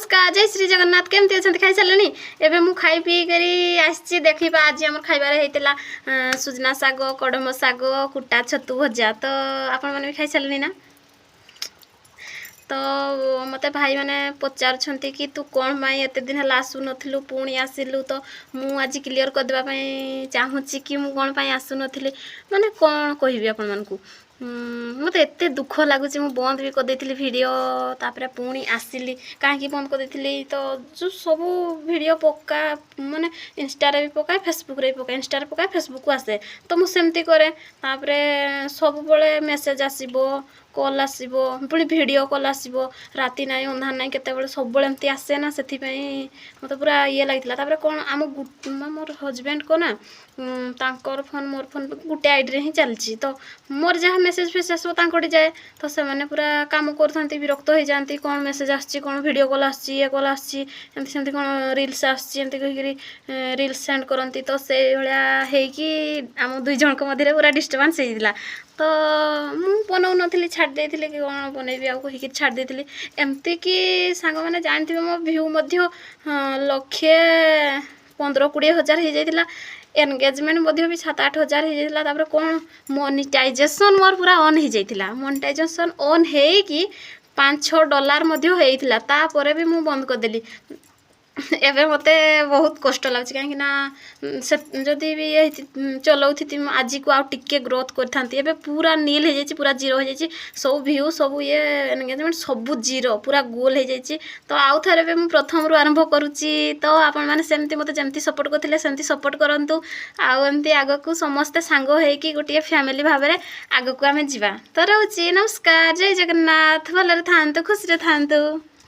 ନମସ୍କାର, ଜୟ ଶ୍ରୀ ଜଗନ୍ନାଥ। କେମିତି ଅଛନ୍ତି? ଖାଇସାରିଲେଣି? ଏବେ ମୁଁ ଖାଇ ପିଇ କରି ଆସିଛି। ଦେଖିବା, ଆଜି ଆମର ଖାଇବାରେ ହେଇଥିଲା ସୁଜନା ଶାଗ, କଡମ ଶାଗ, କୁଟା ଛତୁ ଭଜା। ତ ଆପଣମାନେ ବି ଖାଇସାରିଲେଣି ନା? ତ ମୋତେ ଭାଇମାନେ ପଚାରୁଛନ୍ତି କି ତୁ କ'ଣ ପାଇଁ ଏତେ ଦିନ ହେଲା ଆସୁନଥିଲୁ, ପୁଣି ଆସିଲୁ? ତ ମୁଁ ଆଜି କ୍ଲିଅର୍ କରିଦେବା ପାଇଁ ଚାହୁଁଛି କି ମୁଁ କ'ଣ ପାଇଁ ଆସୁନଥିଲି। ମାନେ କ'ଣ କହିବି ଆପଣମାନଙ୍କୁ, ମୋତେ ଏତେ ଦୁଃଖ ଲାଗୁଛି। ମୁଁ ବନ୍ଦ ବି କରିଦେଇଥିଲି ଭିଡ଼ିଓ, ତାପରେ ପୁଣି ଆସିଲି। କାହିଁକି ବନ୍ଦ କରିଦେଇଥିଲି? ତ ଯେଉଁ ସବୁ ଭିଡ଼ିଓ ପକା, ମାନେ ଇନଷ୍ଟାରେ ବି ପକାଏ, ଫେସବୁକ୍ରେ ବି ପକାଏ, ଇନଷ୍ଟାରେ ପକାଏ, ଫେସବୁକ୍କୁ ଆସେ, ତ ମୁଁ ସେମିତି କରେ। ତାପରେ ସବୁବେଳେ ମେସେଜ୍ ଆସିବ, କଲ୍ ଆସିବ, ପୁଣି ଭିଡ଼ିଓ କଲ୍ ଆସିବ। ରାତି ନାହିଁ, ଅନ୍ଧାର ନାହିଁ, କେତେବେଳେ ସବୁବେଳେ ଏମିତି ଆସେ ନା, ସେଥିପାଇଁ ମୋତେ ପୁରା ଇଏ ଲାଗିଥିଲା। ତାପରେ କ'ଣ, ଆମ ମୋର ହଜବେଣ୍ଡଙ୍କ ନା, ତାଙ୍କର ଫୋନ୍, ମୋର ଫୋନ୍ ଗୋଟେ ଆଇଡ଼ିରେ ହିଁ ଚାଲିଛି। ତ ମୋର ଯାହା ମେସେଜ୍ ଫେସେଜ୍ ଆସିବ, ତାଙ୍କଠି ଯାଏ। ତ ସେମାନେ ପୁରା କାମ କରୁଥାନ୍ତି, ବିରକ୍ତ ହେଇଯାଆନ୍ତି। କ'ଣ ମେସେଜ୍ ଆସୁଛି, କ'ଣ ଭିଡ଼ିଓ କଲ୍ ଆସୁଛି, ଇଏ କଲ୍ ଆସୁଛି, ଏମିତି ସେମିତି କ'ଣ ରିଲ୍ସ ଆସୁଛି, ଏମିତି କହିକିରି ରିଲ୍ସ ସେଣ୍ଡ କରନ୍ତି। ତ ସେଇଭଳିଆ ହେଇକି ଆମ ଦୁଇ ଜଣଙ୍କ ମଧ୍ୟରେ ପୁରା ଡିଷ୍ଟର୍ବାନ୍ସ ହେଇଯାଇଥିଲା। ତ ମୁଁ ବନଉନଥିଲି, ଛାଡ଼ି ଦେଇଥିଲି କି କ'ଣ ବନେଇବି ଆଉ କହିକି ଛାଡ଼ି ଦେଇଥିଲି। ଏମିତିକି ସାଙ୍ଗମାନେ ଜାଣିଥିବେ, ମୋ ଭ୍ୟୁ ମଧ୍ୟ 1,15-20 ହଜାର ହେଇଯାଇଥିଲା। ଏନଗେଜମେଣ୍ଟ ମଧ୍ୟ ବି 7-8 ହଜାର ହେଇଯାଇଥିଲା। ତାପରେ କ'ଣ, ମନିଟାଇଜେସନ୍ ମୋର ପୁରା ଅନ୍ ହେଇଯାଇଥିଲା। ମନିଟାଇଜେସନ୍ ଅନ୍ ହେଇକି 5-6 ଡଲାର ମଧ୍ୟ ହେଇଥିଲା। ତାପରେ ବି ମୁଁ ବନ୍ଦ କରିଦେଲି। ଏବେ ମୋତେ ବହୁତ କଷ୍ଟ ଲାଗୁଛି, କାହିଁକି ନା ସେ ଯଦି ବି ଇଏ ଚଲଉଥିତି, ମୁଁ ଆଜିକୁ ଆଉ ଟିକେ ଗ୍ରୋଥ୍ କରିଥାନ୍ତି। ଏବେ ପୁରା ନିଲ୍ ହେଇଯାଇଛି, ପୁରା ଜିରୋ ହେଇଯାଇଛି। ସବୁ ଭ୍ୟୁ, ସବୁ ଇଏ, ଏନଗେଜମେଣ୍ଟ ସବୁ ଜିରୋ, ପୁରା ଗୋଲ ହେଇଯାଇଛି। ତ ଆଉ ଥରେ ଏବେ ମୁଁ ପ୍ରଥମରୁ ଆରମ୍ଭ କରୁଛି। ତ ଆପଣମାନେ ସେମିତି ମୋତେ ଯେମିତି ସପୋର୍ଟ କରିଥିଲେ, ସେମିତି ସପୋର୍ଟ କରନ୍ତୁ। ଆଉ ଏମିତି ଆଗକୁ ସମସ୍ତେ ସାଙ୍ଗ ହେଇକି ଗୋଟିଏ ଫ୍ୟାମିଲି ଭାବରେ ଆଗକୁ ଆମେ ଯିବା। ତ ରହୁଛି, ନମସ୍କାର, ଜୟ ଜଗନ୍ନାଥ। ଭଲରେ ଥାଆନ୍ତୁ, ଖୁସିରେ ଥାଆନ୍ତୁ।